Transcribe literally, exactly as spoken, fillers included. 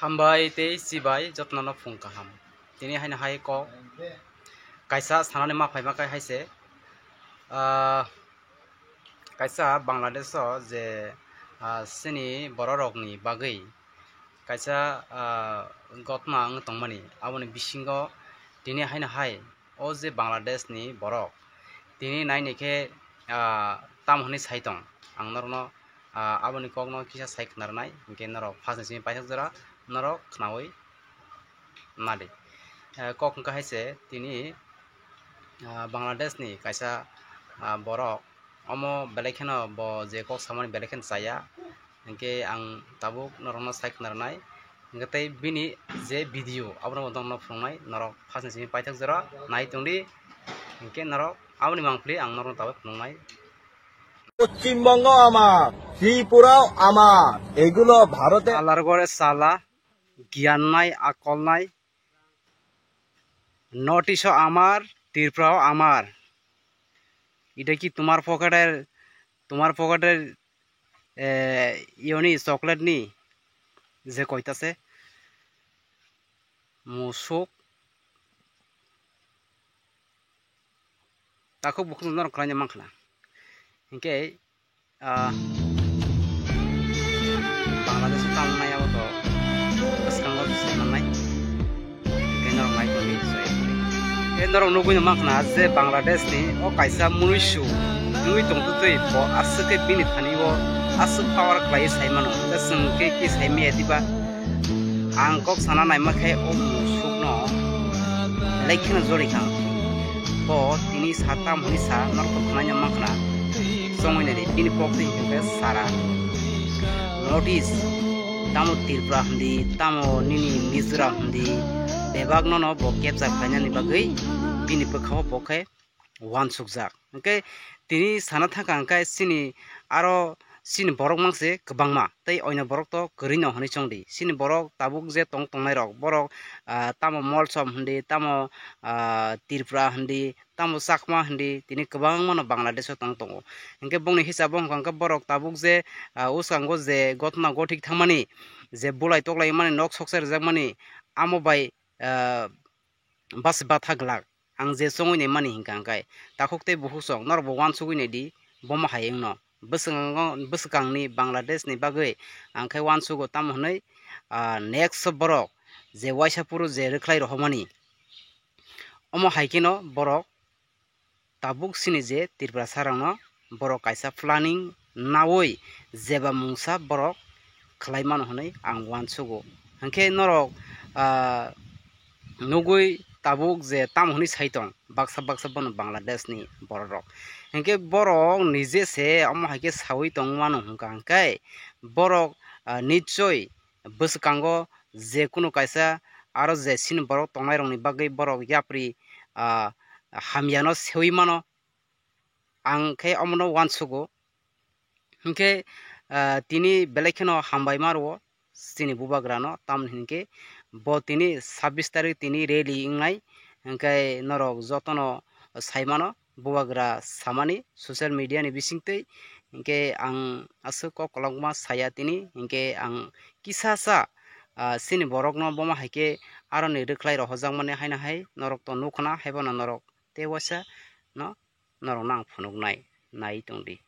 Hambai tei chibai jotono phung kaham. Tini haino hai kok kaisa sanani ma phaima khe hai se, ah, kaisa Bangladesh o je, ah, chini borok rokni bagwi kaisa, ah, gotma wng tongmani, aboni bisingo tini haino hai o je Bangladesh ni borok tini naini khe, ah, tamo hwnwi sai tong, ang norokno, ah, aboni kokno kisa sai khna rwnai, hinkhe norok first ni simi paithak jora norok khnaui nadi. Eh, kok wngkha hai se tini, ah, Bangladesh ni kaisa, ah, borok, omo belai kheno bo je kok samani belai kheno chaya, hinkhe ang tabuk norokno sai khna rwnai. Hinkhe tei bini je video abono bo norokno phunuknai, norok first ni simi paithak jora nai tongdi, hinkhe norok aboni mangpili ang norokno tabuk phunuknai. Paschimbanga আমার, ত্রিপুরাও আমার, এগুলো ভারতের আলার ঘরে সালা, জ্ঞান নাই, আকল নাই। নর্থ ইস্টও আমার, ত্রিপুরাও আমার। এটা কি তোমার পকেটের, তোমার পকেটের, এ, ইয়নি চকলেট নি? যে কইতাছে, মুসুক। Takhuk bukhuk norok kwlaina mankha na. Hinkhe, ah, Bangladesh o tamnai abo to bwskango se mannai. Hinkhe norok nai tongdi, soya tongdi. Hinkhe norok nugui no mankha na je Bangladesh ni o kaisa munuisu wngwi tongtwtwi bo aswk khe bini thani o aswk power khlaiwi sai mano. Hinkhe chwng khe ki sai maya diba? Ang kok sana naima khe o musukno belai kheno jorikha. Bo tini sa tam hwnwi sa norok khnaina mankha na. Chongwi naidi bini kok twi hinkhe sara. North East, tamo Tripura hindi, tamo nini Mizoram hindi, bebak nono bo capture khlainani bagwi bini bwkhao bo khe uansukjak. Hinkhe tini sana thangkha hinkhe chini aro chini borok mangse kwbangma tei oino borok to kwrwino hwnwi chongdi. Chini borok tabuk je tong tongnai rok borok, ah, tamo Molsom hindi, tamo, ah, Tripura hindi, tamo Chakma hindi, tini kwbangmano Bangladesh o tong tongo. Hinkhe bongni hisabo hwnkha hinkhe borok tabuk je, ah, uskango je gotna gothik thangmani, je bulai toklai mani, nok soksa rijakmani, amo bai, ah, bas batha glak. Ang je chongwi naimani hinkha hinkhe takhuk tei bukhuk chong norokbo uansugwi naidi, bomo hai wngno. Bwskango, bwskangni Bangladesh ni bagwi ang khe uansugo tamo hwnwi, ah, next borok je uaisa phuru je rwkhlai rohormani. Omo hai kheno borok tabuk chini je Tiprasa rokno borok kaisa planning naui jeba mungsa borok khlai mano hwnwi ang uansugo. Hinkhe norok, ah, nugui tabuk je tamo hwnwi sai tong, baksa baksa bono Bangladesh ni borok rok. Hinkhe borok nije se omo hai khe saui tong mano hwnkha hinkhe borok, ah, nichoi bwskango je kunu kaisa aro je chini borok tongnai rokni bagwi borok yapri, ah, hamyano seui mano. Ang khe omono uansugo. Hinkhe, ah, tini belai kheno hambai ma rwo chini bubagrano, tamoni hinkhe bo tini sabbish tarik tini rally wngnai, hinkhe norok jotono sai mano bubagra samani social media ni bisingtwi, hinkhe ang aswk kok kwlangma saya tini, hinkhe ang kisa sa, ah, chini borokno bomo hai khe aroni rwkhlai rohorjakmani haino hai norok to nukha na, haibono norok tei uaisa no norokno ang phunuknai, nai tongdi.